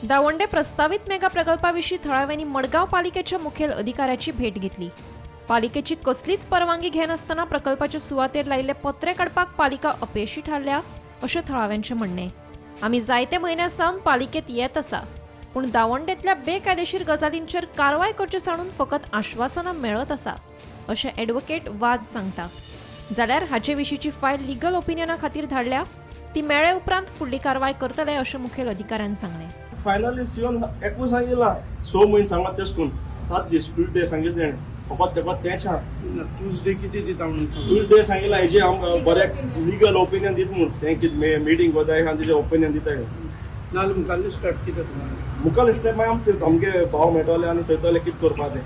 दावंडे प्रस्तावीत mega प्रकल्पा विशीं थळाव्यांनी मडगांव पालिकेच्या मुखेल अधिकाऱ्याची भेट घेतली. पालिकेची कसलीच परवानगी घेनासतना प्रकल्पाचे सुवातेर लायिल्ले पत्रे काडपाक पालिका अपेशी थारल्या, अशें थळाव्यांचें म्हणणें. आमी जायते म्हयन्या सावन पालिकेत येत आसा, पूण दावंडेतल्या बेकायदेशीर गजालींचेर कारवाय करचे सांडून फकत आश्वासनां मेळत आसा, अशें एडवोकेट वाद सांगता. जाल्यार हाचे विशींची फायल लिगल ओपिनियना खातीर धाडल्या. ती मेळ्ळे उपरांत फुडली कारवाय करतले, अशें मुखेल अधिकाऱ्यान सांगलें. फायनली सियोन एकूच सांगितला, 6 म्हयने सांगला तेश करून 7 दीस ट्युजडे सांगितलें तेणें. फकत तेका तेंच आहा. ट्युजडे कितें दिता म्हणून सांगू? ट्युजडे सांगितला हेजे आमकां बरें लिगल ओपिनियन दित म्हूण. तें कितें मिटींग कोताय आनी तेजें ओपिनियन दिताय. नाजाल्यार मुखाल्ले स्टेप कितें तुम्हाला? मुखार स्टेप मागीर आमचे आमगे भाव मेळटले आनी थंयतले कितें करपा तें.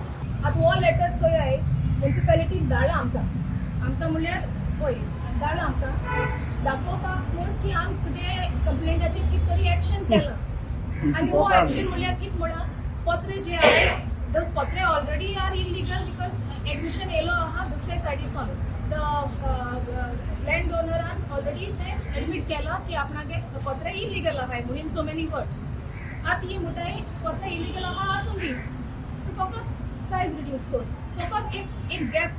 आतां हो लेटर चोय, मुन्सिपेलिटीन धाडला आमकां. आमकां म्हणल्यार पळय, धाडला आमकां दाखोवपाक म्हूण की आम तुगे कंप्लेंटाचेर कितें तरी एक्शन केलां. आनी हो एक्शन म्हणल्यार कितें म्हळ्यार पत्रे जे आहाय, those पत्रे already are illegal because admission येयलो आहा दुसरे सायडीसून. The land ओनरान ऑलरेडी ते एडमीट केलां की आपणागे पत्रे इलिगल आहाय म्हणून, इन सो मेनी वर्ड्स. आतां ही म्हणटाय, पत्रे इलिगल आहा, आसूं दी, तूं फकत सायज रिड्यूस कर, फकत एक एक गॅप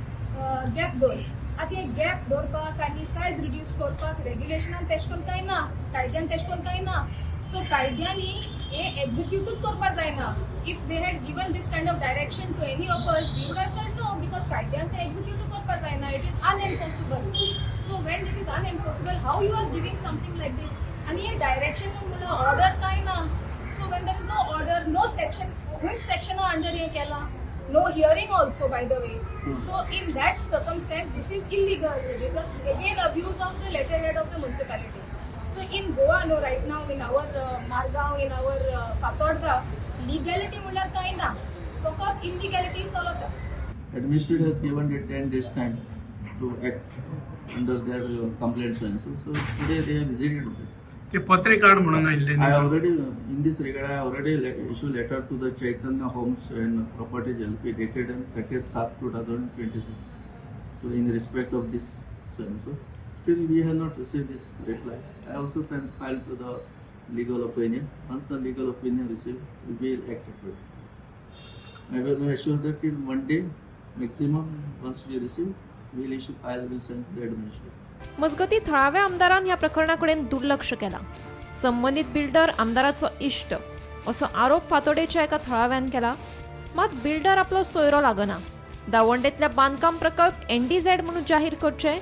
गॅप दवर. आतां हे गॅप दवरपाक आनी सायज रिड्यूस करपाक रेग्युलेशनान तेश कोन कांय ना, कायद्यान तेश कोन कांय ना. सो कायद्यांनी हे एक्झिक्युटूच करपा जायना. If they had given this kind of direction to any of us, we would have said no, because कायद्यान ते एक्झिक्यूट करपा जायना. It is unenforceable. So when it is unenforceable, how you are giving something like this? आनी हे direction म्हणल्यार order कांय ना. So when there is no order, no section, which section under हे केला? No hearing also, by the way. So in that circumstance, this is illegal. This is again abuse of the letterhead of the municipality. So in Goa, no, right now in our Margao, in our Fatorda, legality म्हणल्यार कांय ना, फकत illegality चलता. Administrator has given the 10 days time to act under their complaint, so and so. So today they have visited us. ते पत्रे काड म्हणून आयिल्ले. I already, in this regard, I already issue letter to the Chaitanya Homes and Properties LP dated on 30th 7 2026 to in respect of this so and so. Still we have not received this reply. I also sent file to the legal opinion. Once the legal opinion received, we will act accordingly. I will assure that in one day maximum, once we receive, we will issue file, will send to the administrator. मजगती, थळाव्या आमदारान ह्या प्रकरणा कडेन दुर्लक्ष केलां. संबंदीत builder आमदाराचो इश्ट असो आरोप फातोडेच्या एका थळाव्यान केला. मात बिल्डर आपलो सोयरो लागना. दावंडेतल्या बांदकाम प्रकल्प एनडीझेड म्हणून जाहीर करचे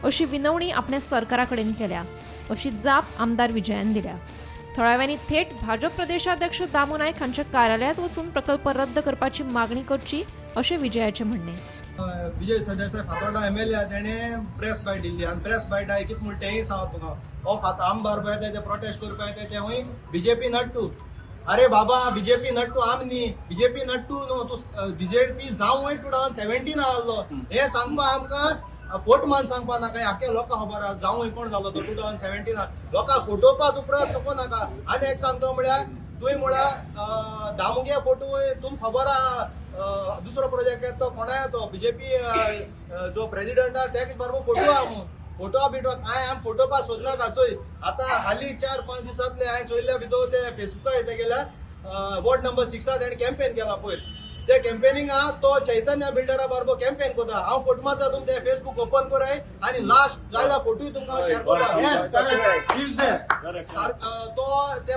अशी विनवणी आपणे सरकारा कडेन केल्या, अशी जाप आमदार विजयान दिल्या. थळाव्यांनी थेट भाजप प्रदेशाध्यक्ष दामू नायक हांच्या कार्यालयांत वचून प्रकल्प रद्द करपाची मागणी करची, अशें विजयाचें म्हणणें. विजय सरदेसाय, फातोर्डा एमएलए, तेणे प्रेस बायट दिल्ली आनी प्रेस बायट कितें म्हण तेंय सांग तुका. हो फात आम बारबर येता, ते प्रोटेस्ट करपा येता, ते खंय बीजेपी नट्टू. अरे बाबा, बीजेपी नट्टू आम न्ही. बीजेपी नट्टू न्हू तूं. बीजेपी जावूय 2017 आहलो हें सांगपा आमकां फोट मान सांगपा नाका. आख्या लोकांक खबर आहा जावूय कोण जालो तो 2017. लोकांक फटोवपाक उपरांत नको नाका. आनी एक सांगता, म्हळ्यार तुवें म्हळ्यार दामुगे फोटो तुमकां खबर आहा, दुसरो प्रोजेक्ट येता तो कोणाय तो बीजेपी जो प्रेसिडेंट आहा तेका बरोबर फोटो आहा म्हणून. फोटो बिटो कांय आमी फोटो पा सोदनाका. चोय, आतां हालीं 4-5 दिसांतले हांवें चोयल्ल्या भितर ते फेसबुकार येता गेल्यार वॉर्ड नंबर 6 तेणें कॅम्पेन केला पयर. ते कॅम्पेनिंगा तो चैतन्य बिल्डरा बरोबर कॅम्पेन करता. हांव फोटो मारता, तुम ते फेसबूक ओपन कराय आनी लास्ट जाय फोटोय तुमकां शेअर करता. तो ते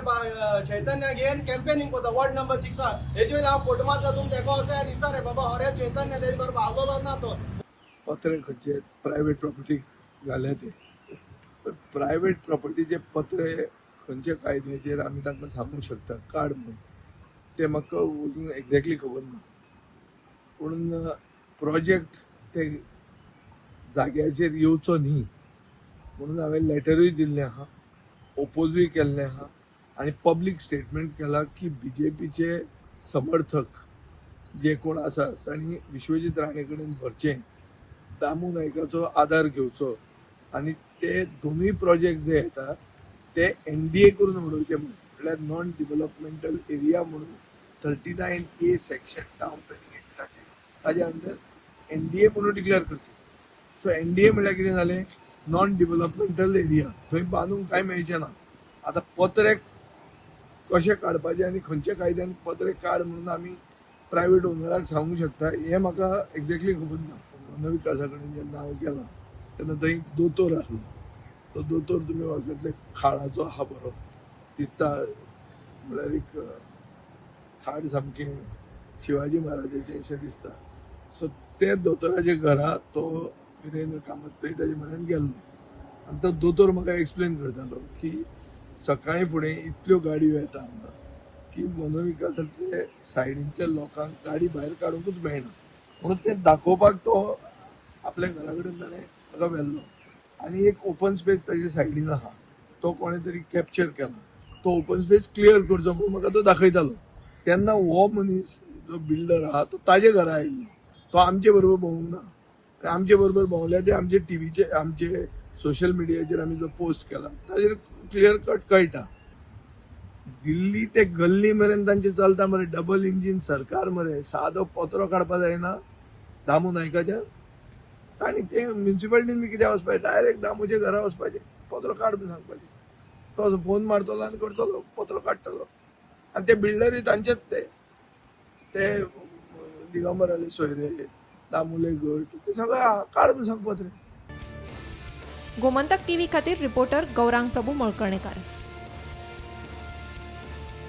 चैतन्य घेवन कॅम्पेनिंग करता वॉर्ड नंबर 6. हेजे वयल्यान हांव फोटो मारता, तुम तेका वचाय आनी विचार, बाबा हरे चैतन्य तेजे बरोबर आसलेलो ना तो? पत्रे खंयचे प्रायवेट प्रॉपर्टी घाल्या ते, पण प्रायवेट प्रॉपर्टीचे पत्रे खंयच्या कायद्याचेर आमी तांकां सांगूंक शकता काड म्हणून, ते म्हाका अजून एक्झॅक्टली खबर ना. पूण प्रोजेक्ट ते जाग्याचेर येवचो न्ही म्हणून हांवें लेटरूय दिल्लें आहा, ओपोजूय केल्लें आहा आनी पब्लीक स्टेटमेंट केला की बीजेपीचे समर्थक जे कोण आसा तांणी विश्वजीत राणे कडेन व्हरचें, दामू नायकाचो आदार घेवचो आनी ते दोनूय प्रोजेक्ट जे येता ते एनडीए करून उडोवचे म्हणून, म्हळ्यार नॉन डिव्हलपमेंटल एरिया म्हणून 39A section town planning एक्टाचे, ताज्या अंडर एनडीए म्हणून डिक्लेअर करचे. सो एनडीए म्हणल्यार कितें जालें? Non developmental area. थंय बांदूंक कांय मेळचें ना. आतां पत्रे कशें काडपाचें आनी खंयच्या कायद्यान पत्रे काड म्हणून आमी प्रायवेट ओनराक सांगूंक शकता हें म्हाका एक्झॅक्टली खबर ना. वनविकासा कडेन जेन्ना हांव गेलां तेन्ना थंय एक दोतोर आसलो. तो दोतोर तुमी वळखतले, खाडाचो आहा, बरो दिसता, म्हळ्यार एक खाड सामकें शिवाजी महाराजाचें अशें दिसता. सो ते दोतोराच्या घरा तो विरेंद्र कामत थंय ताजे म्हऱ्यान गेल्लो आनी तो दोतोर म्हाका एक्सप्लेन करतालो की सकाळीं फुडें इतल्यो गाडयो येता हांगा की मनोविकासांतले सायडीनच्या लोकांक गाडी भायर काडुंकूच मेळना. म्हणून ते दाखोवपाक तो आपल्या घरा कडेन ताणें म्हाका व्हेल्लो आनी एक ओपन स्पेस ताजे सायडीन आहा, तो कोणें तरी कॅप्चर केला, तो ओपन स्पेस क्लियर करचो म्हणून म्हाका तो दाखयतालो. तेन्ना हो मनीस जो बिल्डर आहा तो ताजे घरा आयिल्लो, तो आमचे बरोबर भोंवूंक ना. आनी आमचे बरोबर भोंवल्यार ते आमचे टिवीचे, आमचे सोशल मिडियाचेर आमी जो पोस्ट केला ताजेर क्लियर कट कळटा. दिल्ली ते गल्ली मेरेन तांचे चलता मरे, डबल इंजीन सरकार मरे. सादो पत्रो काडपा जायना दामू नायकाच्या आनी ते म्युन्सिपालिटीन बी कित्याक वचपाचें, डायरेक्ट दामूच्या घरा वचपाचें, पत्रो काड म्हणून सांगपाचें. तो फोन मारतलो आनी करतलो, पत्रो काडटलो. आनी ते बिल्डरूय तांचेच, ते ते दिगंबराले सोयरे, दामुले गट, ते सगळे काड म्हणून सांग पत्रे. गोमंतक टीव्ही खातीर रिपोर्टर गौरांग प्रभू मळकर्णेकार.